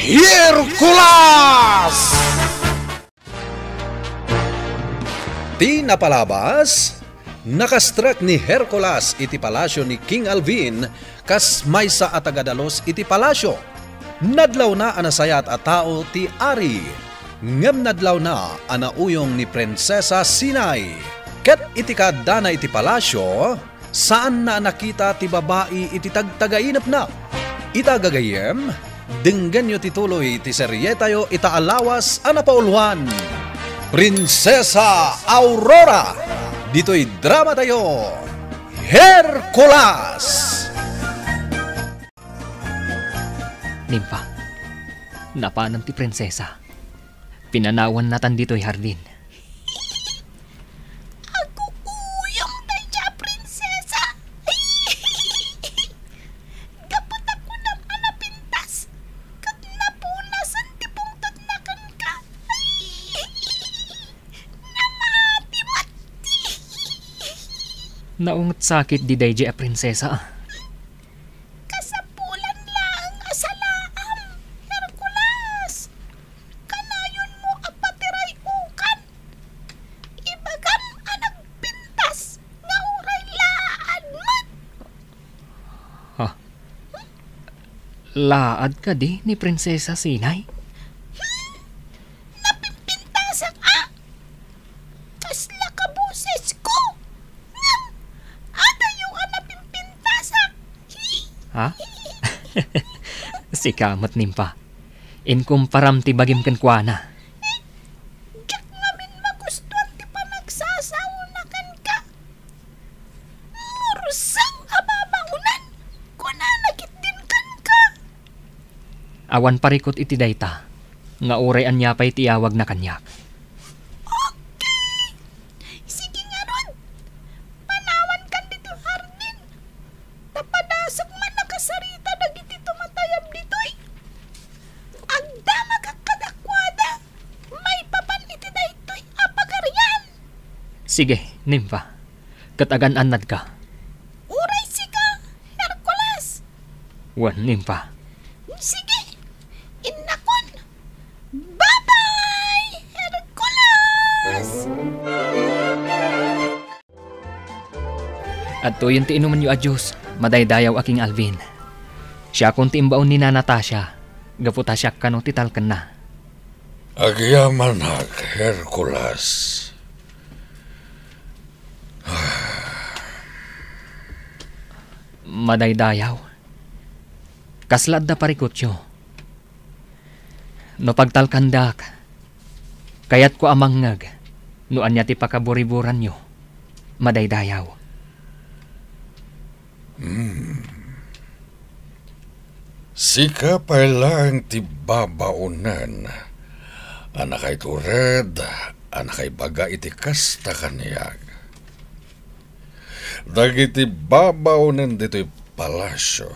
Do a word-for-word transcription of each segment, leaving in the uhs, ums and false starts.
Hercules! Ti napalabas, nakastrek ni Hercules iti palasio ni King Alvin kas maysa a tagadalus iti palasio. Nadlawna a nasayaat a tao ti ari, ngem nadlawna a nauyong ni Prinsesa Sinay. Ket iti kaaddana iti palasio, saanna a nakita ti babai iti tagtagainepna. Ita gagayyem, denggenyo ti tuloy ti serietayo ita a lawas a napauluan, Prinsesa Aurora, ditoy dramatayo, Hercules! Nimpa, napanem ti prinsesa. Pinanawannatan ditoy hardin. Aguuyong daydiay a prinsesa. Gapu ta kunam a napintas, ket napunasen ti pungtotna kenka. Namati met. Naunget sakit di daydiay a prinsesa. Kasapulan laeng a salaam, Hercules. Kanayonmo a patiray-okan. Ibagam a nagpintas nga uray laad met. Ha? Laad kadi ni Prinsesa Sinay? Hmm? Napimpintasak a? Kasla ka bosesko? Ngem, adayo a napimpintasak. Ha? Sika met, Nimpa. Inkumparam ti bagim kenkuana. Diak ngamin magustuan ti panagsasaona kenka. Murseng a babaonen, kunana ketdin kenka. Awan parikut iti dayta, nga uray ania pay ti iyawagna kaniak. Okay! Sige ngarud, panawankan ditoy hardin. Ta padasek man a kasarita dagiti tumatayab ditoy. Agdamagak kadakuada maipapan iti daytoy a pagarian. Sige, Nimpa. Ket agan-annadka. Uray sika, Hercules. Wen, Nimpa. Sige, innakon. Bye-bye, Hercules! Adtoyen ti inumenyo a juice, madaydayaw a King Alvin. Siakon ti imbaon ni Nana Tasha, gapu ta siak kano ti talkenna. Agyamanak, Hercules. Madaydayaw. Kasla adda parikutyo. No pagtalkandak, kayatko a mangngeg no ania ti pakaburiburanyo, madaydayaw. Hmm. Sika pay laeng ti babaonen a nakaitured a nakaibaga iti kasta kaniak. Dagiti babaonen ditoy palasio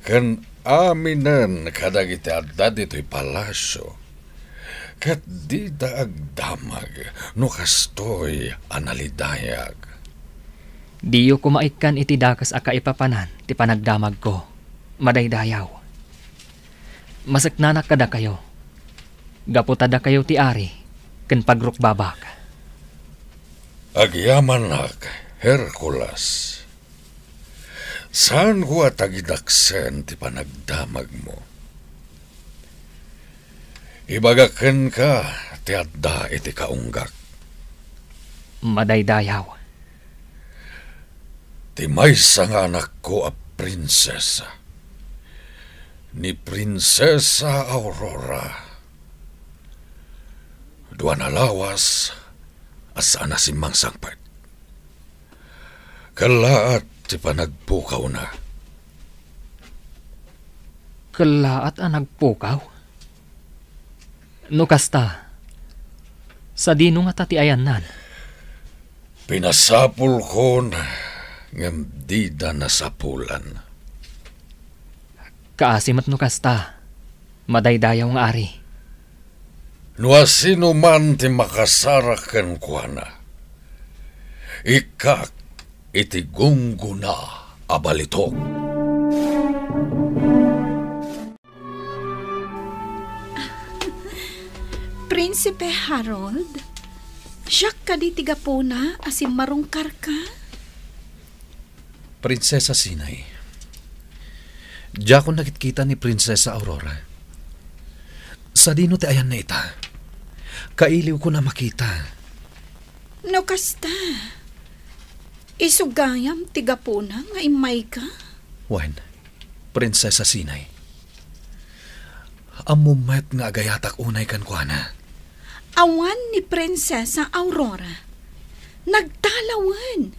ken aminen kadagiti adda ditoy palasio, ket dida agdamag no kastoy a nalidayak. Diyo koma ikkan iti dakes a kaipapanan ti panagdamagko, madaydayaw. Maseknanak kadakayo, gapu ta dakayo ti ari ken pagrukbabak. Agyamanak, Hercules. Saanko a tagidaksen ti panagdamagmo. Ibagak kenka ti adda iti kaunggak. Madaydayaw. Ti maysa nga anakko a prinsesa, ni Prinsesa Aurora, dua a lawas a saan a simmangsangpet. Kellaat ti panagpukawna. Kellaat a nagpukaw? No kasta, sadino ngata ti ayannan? Pinasapulkon, ngem dida nasapulan. Kaasi met no kasta, madaydayaw nga ari. No asinoman ti makasarak kenkuana, ikkak iti gunggona a balitok. Prinsipe Harold, siak kadi ti gapuna a simmarungkarka? Prinsesa Sinay, diakon nakitkita ni Prinsesa Aurora. Sadino ti ayanna ita? Kailiwkon a makita. No kasta, isu gayam ti gapuna nga immayka? Wen, Prinsesa Sinay, ammom met nga agayatak unay kenkuana. Awan ni Prinsesa Aurora. Nagtalawen.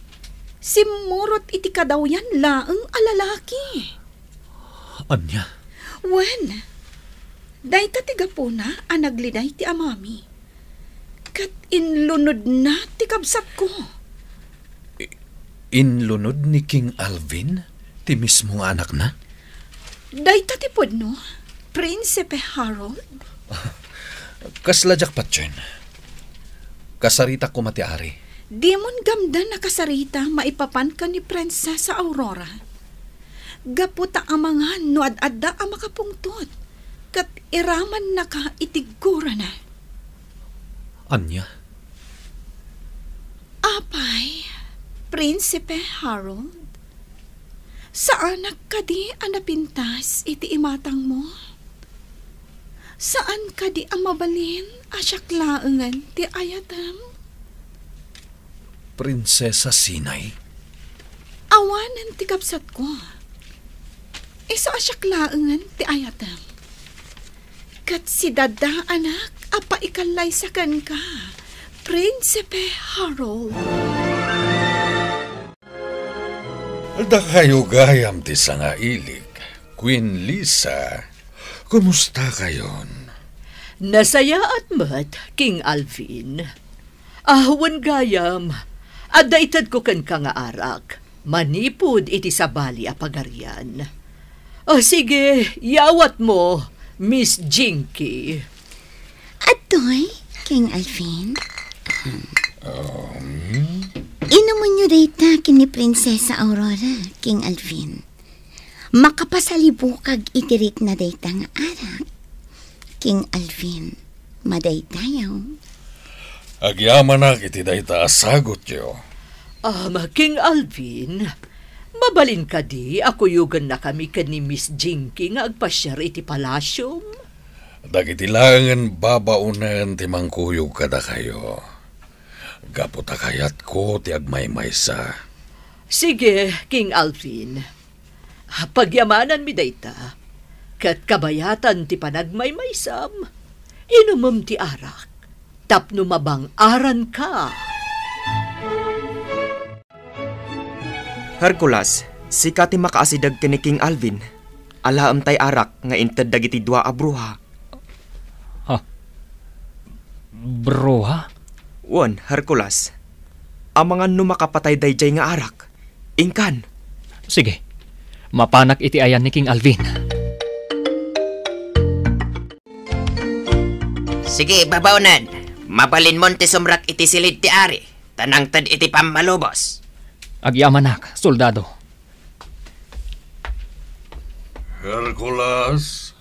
Simmurot iti kadawyan laeng a lalaki. Ania? Wen, dayta ti gapuna a nagliday ti amami. Ket inlunodna ti kabsatko. I-, inlunod ni King Alvin ti mismo nga anakna? Dayta ti pudno, Prinsipe Harold. Kasla diak patien. Kasaritak koma ti ari. Dimon gamdan a kasarita maipapan ken ni Prinsesa Aurora. Gapu ta amangan no ad-adda a makapungtot, ket iramannaka iti gurana. Ania? Apay, Prinsipe Harold, saanak kadi a napintas iti imatangmo? Saan kadi a mabalin a siak laengen ti ayatem? Prinsesa Sinay? Awanen ti kabsatko. Isu a siak laengen ti ayatem. Ket sidadaanak a paikallaysa kenka, Prinsipe Harold. Dakayo gayam ti sangailik, Queen Lisa. Kumustakayon? Nasayaat met, King Alvin. Ah, wen gayam, adda itedko kenka nga arak, manipud iti sabali a pagarian. Ah, sige, yawatmo, Miss Jinky. Adtoy, King Alvin. Um? Inumenyo dayta ken ni Prinsesa Aurora, King Alvin. Makapasalibukag iti rikna dayta nga arak. King Alvin, madaydayaw. Agyamanak iti dayta a sagutyo. Ama, King Alvin, mabalin kadi a kuyogennakami ken ni Miss Jinky nga agpasiar iti palasiom? Dagiti laengen babaonen ti mangkuyog kadakayo. Gapu ta kayatko ti agmaymaysa. Sige, King Alvin. Pagyamananmi dayta, ket kabayatan ti panagmaymaysam, inumem ti arak tapno mabang-aranka. Hercules, sika ti makaasideg ken ni King Alvin. Alaem tay arak nga inted dagiti dua a bruha. Ha? Bruha? Wen, Hercules. Amangan no makapatay daydiay nga arak. Inkan. Sige. Mapanak iti ayan ni King Alvin. Sige, babaonen. Mabalinmon ti sumrak iti silid ti ari, ta nangted iti pammalubos. Agyamanak, soldado. Hercules.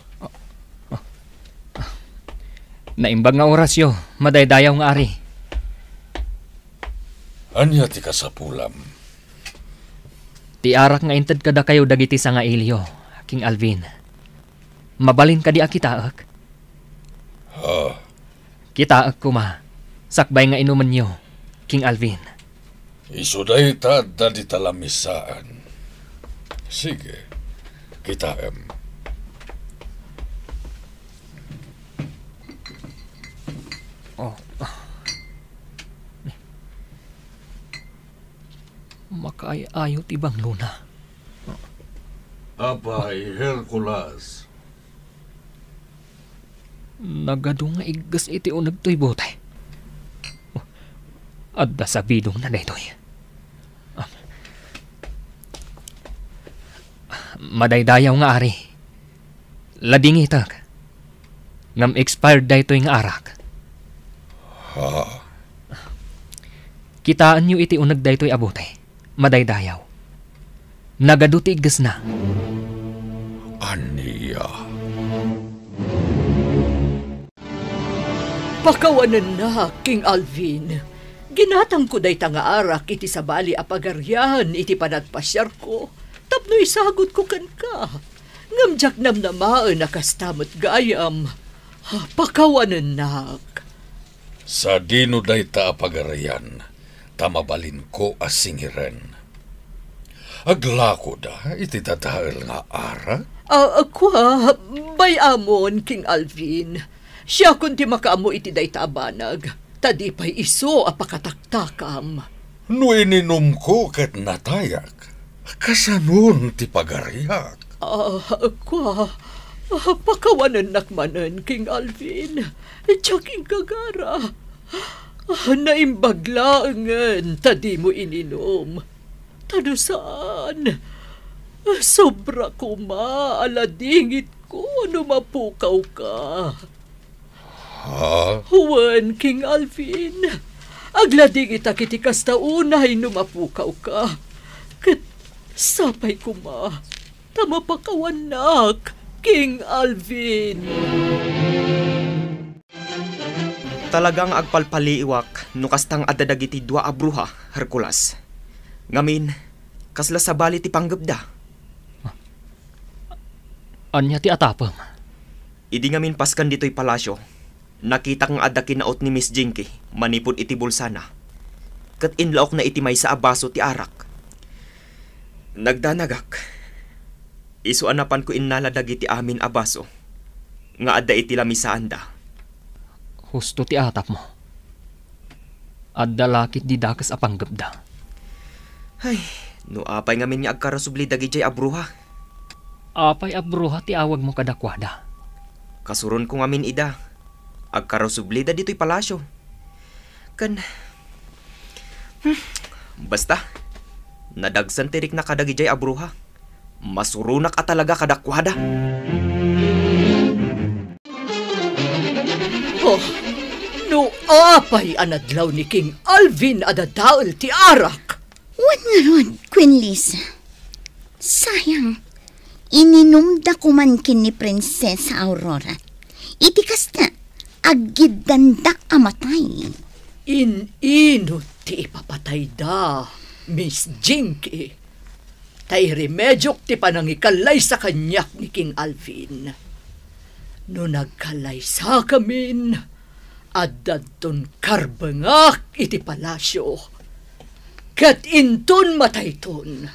Naimbag nga orasyo, madaydayaw nga ari. Ania ti kasapulam? Ti arak nga inted kadakayo dagiti sangailiyo, King Alvin. Mabalin kadi a kitaek? Ha? Kitaek koma, sakbay nga inumenyo, King Alvin. Isu dayta adda dita lamisaan. Sige, kitaem. Oh. Makaay-ayo ti banglona. Apay, Hercules. Nagadu nga igges iti uneg toy bote. Adda sabidongna daytoy. Madaydayaw nga ari. Ladingitek. Ngem expired daytoy nga arak. Ha? Kitaenyo iti uneg daytoy a bote. Madaydayaw. Nagadu ti iggesna. Ania? Pakawanennak, King Alvin. Ginatangko dayta nga arak iti sabali a pagarian iti panagpasiarko tapno isagutko kenka. Ngem diak namnamaen a kasta met gayam. Pakawanennak. Sadino dayta a pagarian, ta mabalinko a singiren. Aglakoda iti dadael nga arak? Ah, kua, bay-amon, King Alvin. Siakon ti makaammo iti dayta a banag, ta di pay isu a pakataktakam. No ininumko ket natayak, kasanon ti pagariak? Ah, kua, ah, pakawanennak manen, King Alvin. Diak inggagara. Ah, naimbag laengen ta dimo ininum. Ta no saan, sobra koma a ladingitko no mapukawka. Ha? Wen, King Alvin. Agladingitak iti kasta unay no mapukawka. Ket sapay koma ta mapakawannak, King Alvin. Talaga nga agpalpaliiwak no kasta nga adda dagiti dua a bruha, Hercules. Ngamin, kasla sabali ti panggepda? Ania ti atapem? Idi ngamin pasken ditoy palasio, nakitak nga adda kinaut ni Miss Jinky manipud iti bulsana, ket inlaokna iti maysa a baso ti arak. Nagdanagak. Isu a napanko innala dagiti amin a baso nga adda iti lamisaanda. Husto ti atapmo. Adda la ketdi dakes a panggepda. Ay, no apay ngamin nga agkarasubli dagidiay a bruha? Apay a bruha ti awagmo kadakuada? Kasuronko ngamin ida. Agkarasublida ditoy palasio. Ken, hmm, basta, nadagsen ti rikna kadagidiay a bruha. Masuronak a talaga kadakuada. Oh, no apay a nadlaw ni King Alvin a dadael ti arak. Wen ngarud, Queen Liza. Sayang, ininumda koman ken ni Prinsesa Aurora. Iti kasta, aggiddandak a matay. In-inut ti ipapatayda, Miss Jinky. Ta iremediok ti panangikallaysa kaniak ni King Alvin. No nagkallaysakamin, addadton karbengak iti palasio. Ket inton matayton,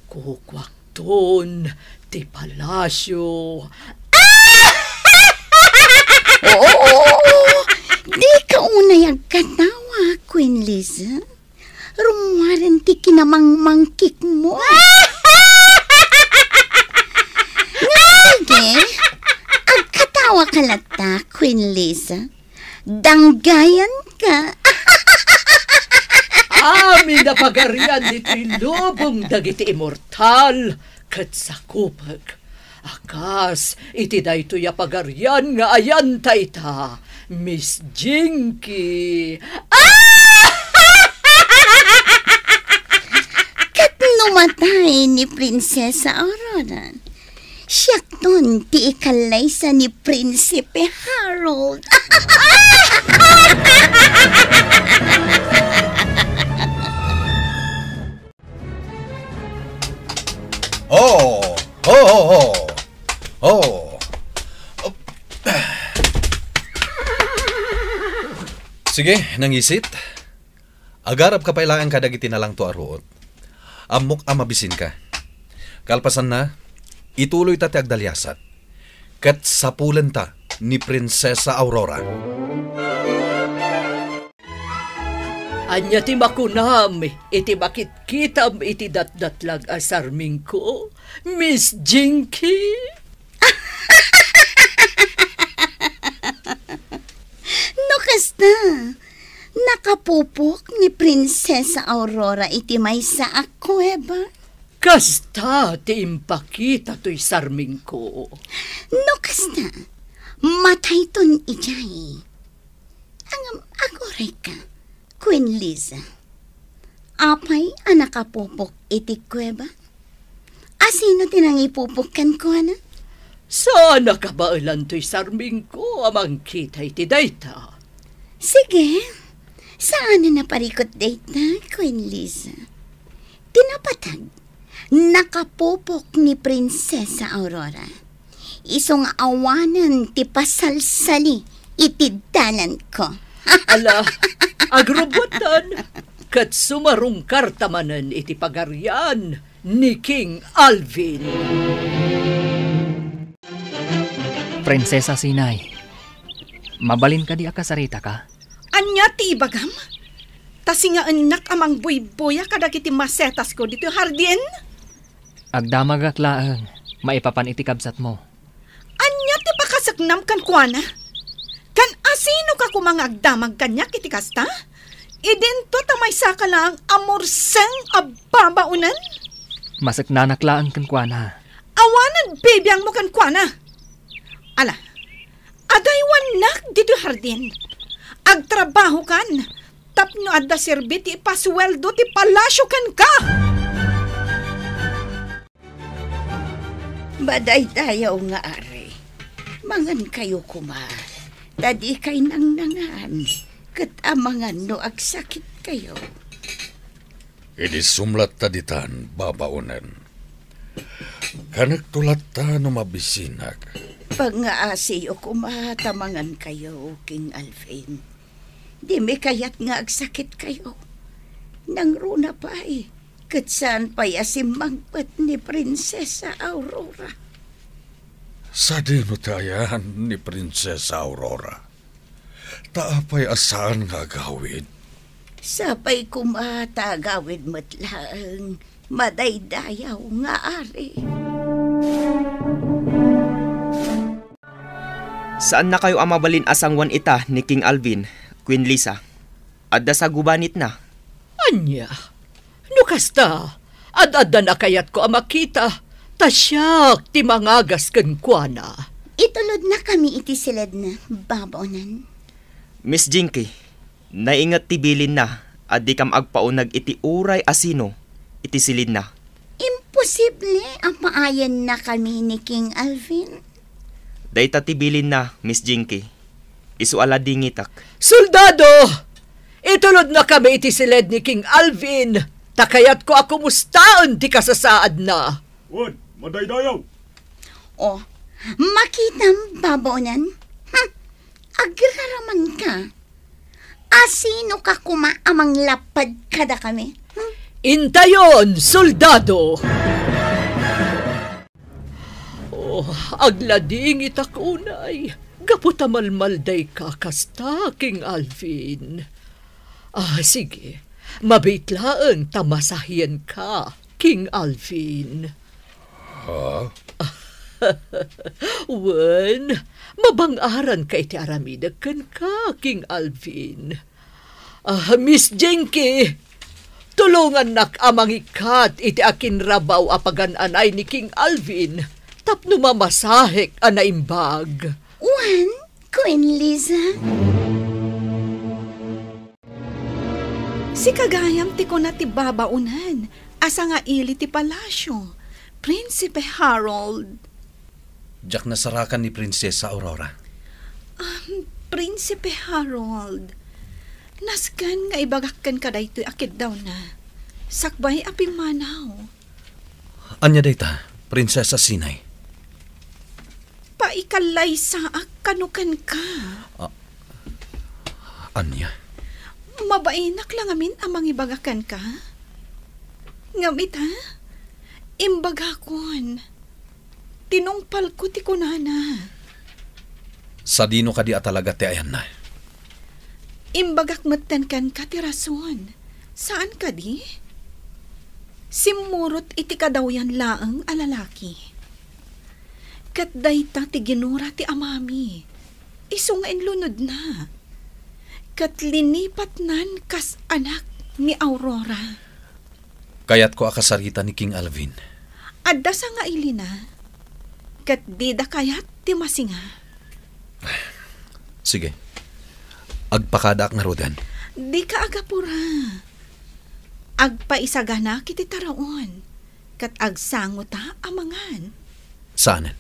kukuakton ti palasio. Oh, dika unay agkatawa, Queen Liza. Rummuaren ti kinamangmangkikmo. Ngarud, agkatawaka latta, Queen Liza. Danggayanka. Amin a pagarian ditoy lubong dagiti immortal ket sakupek a kas iti daytoy a pagarian nga ayanta ita, Miss Jinky. Ket no matay ni Prinsesa Aurora, siakton ti ikallaysa ni Prinsipe Harold. Oh! Oh, oh, oh! Oh! Sige, nangisit. Agarabka pay laeng kadagiti nalangto a ruot. Ammok a mabisinka. Kalpasanna, ituloyta ti agdaliasat. Ket sapulenta ni Prinsesa Aurora. Ania ti makunam iti makitkitam iti datdatlag a sarmingko, Miss Jinky? No kasta, nakapupok ni Prinsesa Aurora iti maysa a kuweba. Kasta ti impakita toy sarmingko. No kasta, matayton idiay. Ngem agurayka, Queen Liza. Apay a nakapupok iti kuweba? Asino ti nangipupok kenkuana? Saan a kabaelan toy sarmingko a mangkita iti dayta? Sige, saan a naparikut dayta, Queen Liza. Ti napatag, nakapupok ni Prinsesa Aurora. Isu nga awanen ti pasalsali iti dalanko. Ala, agrubutan, ket sumarungkarta manen iti pagarian ni King Alvin. Prinsesa Sinay, mabalin kadi a kasaritaka? Ania ti ibagam? Ta singaennak a mangbuybuya kadagiti masetasko ditoy hardin? Agdamagak laeng maipapan iti kabsatmo. Ania ti pakasaknam kenkuana? Ken asinoka koma nga agdamag kaniak iti kasta? Idinto ta maysaka laeng a murseng a babaonen? Masaknanak laeng kenkuana. Awanen bibiangmo kenkuana. Ala, adaywannak ditoy hardin. Agtrabahokan tapno adda serbi ti ipasueldo ti palasio kenka. Madaydayaw nga ari, mangankayo koma, ta dikay nangnangan, ket amangan no agsakitkayo. Idi sumlatta ditan, babaonen. Kanekto latta no mabisinak. Pangngaasiyo koma ta mangankayo, King Alvin. Dimi kayat nga agsakitkayo. Nangruna pay, ket saan pay a simmangpet ni Prinsesa Aurora. Sadino ti ayan ni Prinsesa Aurora? Ta apay a saan nga agawid? Sapay koma ta agawid met laeng, madaydayaw nga ari. Saannakayo a mabalin a sanguan ita ni King Alvin, Queen Lisa. Adda sagubanitna. Ania? No kasta, ad-addan a kayatko a makita, ta siak ti mangagas kenkuana. Itulodnakami iti siledna, babaonen. Miss Jinky, nainget ti bilinna a dikam agpauneg iti uray a sino iti siledna. Imposible a paayennakami ni King Alvin. Dayta ti bilinna, Miss Jinky. Isu a ladingitak. Soldado! Itulodnakami iti siled ni King Alvin, ta kayatko a kumustaen ti kasasaadna. Wen, madaydayaw. Oh, makitam, babonan? Hm, agraramanka. Asinoka koma a manglapad kadakami? Hm? Intayon, soldado! Oh, agladingitak unay, gapu ta malmaldayka kasta, King Alvin. Ah, sige, mabiit laeng ta masahienka, King Alvin. Ha? Wen, mabang-aranka iti aramidek kenka, King Alvin. Ah, Miss Jinky, tulongannak a mangikkat iti akinrabaw a pagan-anay ni King Alvin tapno mamasahek a naimbag. Wen, Queen Liza. Sika gayam ti kuna ti babaonan a sangaili ti palasio, Prinsipe Harold. Diak nasarakan ni Prinsesa Aurora. Ah, Prinsipe Harold, nasken nga ibagak kenka daytoy a kiddawna, sakbay a pimmanaw. Ania dayta, Prinsesa Sinay? Paikalaysaak kano kenka. Ah, ania? Mabainak la ngamin a mangibaga kenka. Ngem ita, imbagakon, tinungpalko ti kunana. Sadino kadi a talaga ti ayanna? Imbagak metten kenka ti rason. Saan kadi? Simmurot iti kadawyan laeng a lalaki. Ket dayta ti ginura ti amami, isu nga inlunodna. Ket linipatnan kas anak ni Aurora. Kayatko a kasarita ni King Alvin. Adda sangailina, ket dida kayat ti masinga. Sige. Agpakadaak ngaruden. Dika agapura. Agpaisaganak iti taraon, ket agsangota a mangan. Saanen?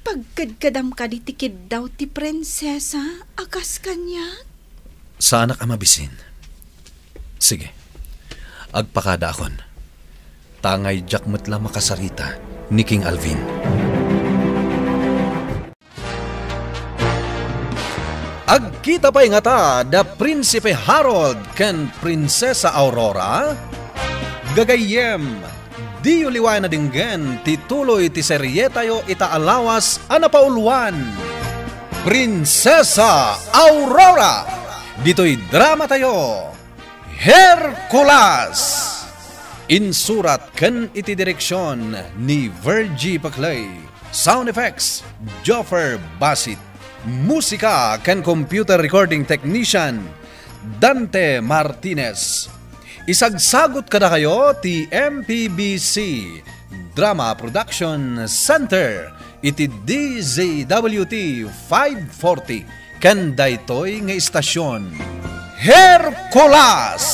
Pagkedkedam kadi ti kiddaw ti prinsesa a kas kaniak? Saanak a mabisin. Sige, agpakadaakon. Ta nga diak met la makasarita ni King Alvin. Agkita pay ngata da Prinsipe Harold ken Prinsesa Aurora? Gagayyem, diyo liwayan a denggen ti tuloy ti serietayo ita a lawas a napauluan, Prinsesa Aurora. Ditoy dramatayo, Hercules! Insurat ken iti direksion ni Virgie Paclay. Sound effects, Joffer Basit. Musika ken computer recording technician, Dante Martinez. Isagsagut kadakayo ti M P B C Drama Production Center iti D Z W T five forty ken daytoy nga istasion. Hercules!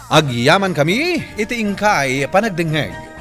Agyamankami iti inkay panagdengngeg.